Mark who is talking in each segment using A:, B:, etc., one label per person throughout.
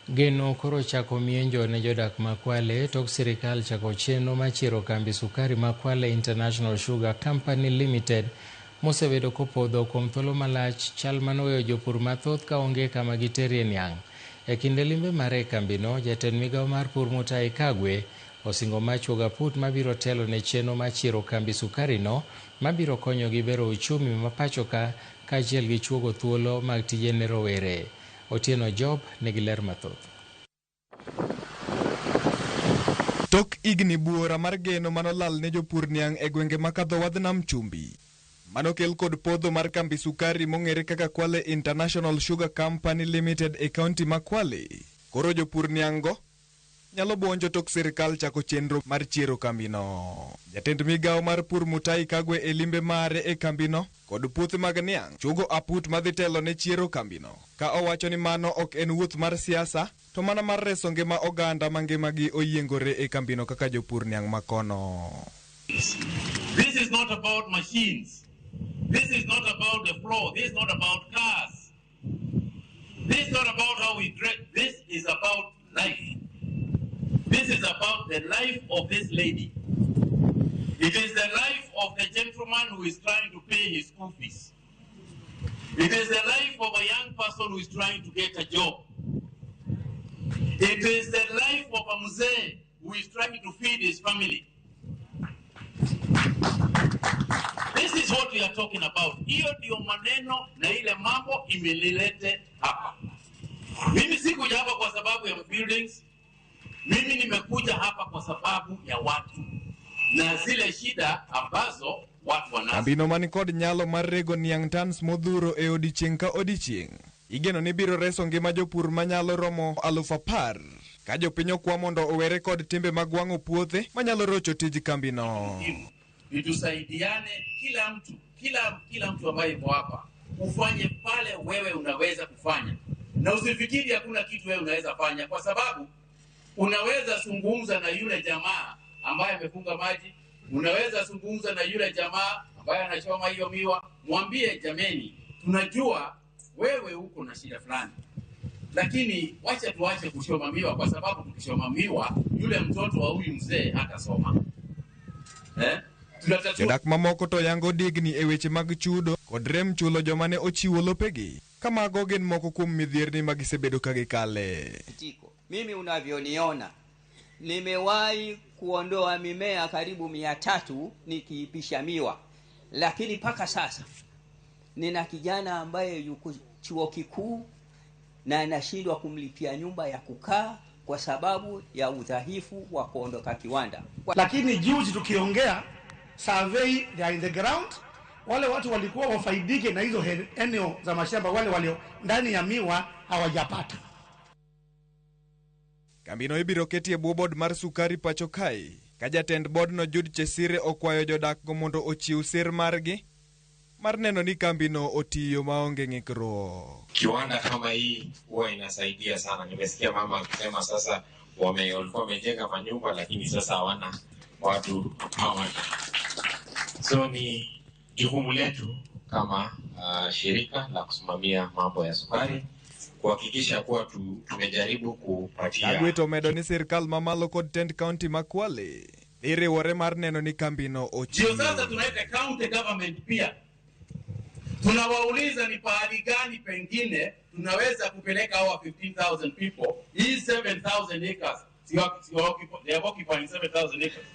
A: Geno koro chako mienjo ne jodak ma Kwale tok sirikal chako chenro mar chiero kambi sukari ma Kwale International Sugar Company Limited mosebedo kopodho kuom thuolo malach chal manoweyo jopur mathoth kaonge kama giterie niang'. E kinde limbe mare e kambino, jatend migawo mar pur Mutahi Kagwe osingo mar chuogo aput mabiro telo ne chenro mar chiero kambi sukari no mabiro konyogi bero uchumi ma pachoka kaachiel gi chuogo thuolo mag tije ne rowere. Otieno Job nigi ler mathoth.
B: Tok higni buora mar geno manolal ne jopur niang' e gwenge ma kadho wadh nam chumbi manokel kod podho mar kambi sukari mong'ere kaka Kwale International Sugar Company Limited e kaunti ma Kwale. Koro jopur niang' go nyalo buonjo tok sirikal chako chenro mar chiero kambino. Jatend migawo mar pur Mutahi Kagwe e limbe mare e kambino kod puothe mag niang' chuogo aput madhi telo ne chiero kambino ka owacho ni mano ok en wuoth mar siasa to mana mar reso ngima oganda ma ngimagi oyiengore e kambino kaka jopur niang' makono.
C: This is not about machines. This is not about the floor. This is not about cars. This is not about how we dress. This is about life. This is about the life of this lady. It is the life of the gentleman who is trying to pay his school fees. It is the life of a young person who is trying to get a job. It is the life of a mzee who is trying to feed his family. This is what we are talking about. Hiyo ndio maneno na ile mambo imenilete hapa. Mimi sikuja hapa kwa sababu ya buildings. Mimi nimekuja hapa kwa sababu ya watu na zile shida ambazo watu wanazo.
B: Kambino man kod nyalo mar rego niang' tons modhuro e odiechieng' ka odiechieng' igeno ni biro reso ngima jopur manyalo romo 10,000 ka jopiny okwa mondo owere kod timbe mag wang'o puothe manyalo rocho tij kambino.
C: Ni tusaidiane, kila mtu, kila mtu ambaye yuko hapa ufanye pale wewe unaweza kufanya, na usifikiri hakuna kitu wewe unaweza fanya, kwa sababu unaweza zungumza na yule jamaa ambaye amefunga maji, unaweza zungumza na yule jamaa ambaye anachoma hiyo miwa, mwambie jameni, tunajua wewe uko na shida fulani, lakini wacha tuache kuchoma miwa, kwa sababu tukichoma miwa yule mtoto wa huyu mzee hatasoma. Tunatatua.
B: Jodak mamoko to yango digni e weche mag chudo kod rem chulo joma ne ochiwo lopegi. Ka mago gin moko kuom midhierni ma gisebedo ka gikale.
D: Tiko. Mimi unavyoniona nimewahi kuondoa mimea karibu 300 nikiipisha miwa, lakini mpaka sasa nina kijana ambaye yuko chuo kikuu na anashindwa kumlipia nyumba ya kukaa kwa sababu ya udhaifu wa kuondoka kiwanda.
E: Lakini juzi tukiongea survey, they are in the ground, wale watu walikuwa wafaidike na hizo eneo za mashamba, wale walio ndani ya miwa hawajapata.
B: Kambino ibiro keti e bwo board mar sukari pacho kae, ka jatend boardno Jude Chesire okwayo jodak go mondo ochiw sir margi mar neno ni kambino otiyo maonge ng'ikruok.
F: Kiwanda kama hii huwa inasaidia sana. Nimesikia mama akisema sasa walikuwa wamejenga manyumba lakini sasa hawana watu hawana. So ni jukumu letu kama shirika la kusimamia mambo ya sukari kuhakikisha kuwa tumejaribu kupatia.
B: Kagwe to omedo ni sirkal mamalo kod tend county ma Kwale dhi riwore mar neno ni kambino ochiwo.
C: Ndio sasa tunaweka county government pia. Tunawauliza ni pahali gani pengine tunaweza kupeleka hawa 15,000 people, hii 7,000 acres. They are occupying 7,000 acres.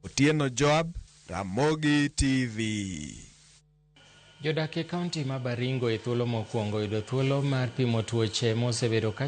B: Otieno Joab, Ramogi TV.
A: Jodak e kaunti ma Baringo e thuolo mokwongo yudo thuolo mar pimo tuoche mosebedo ka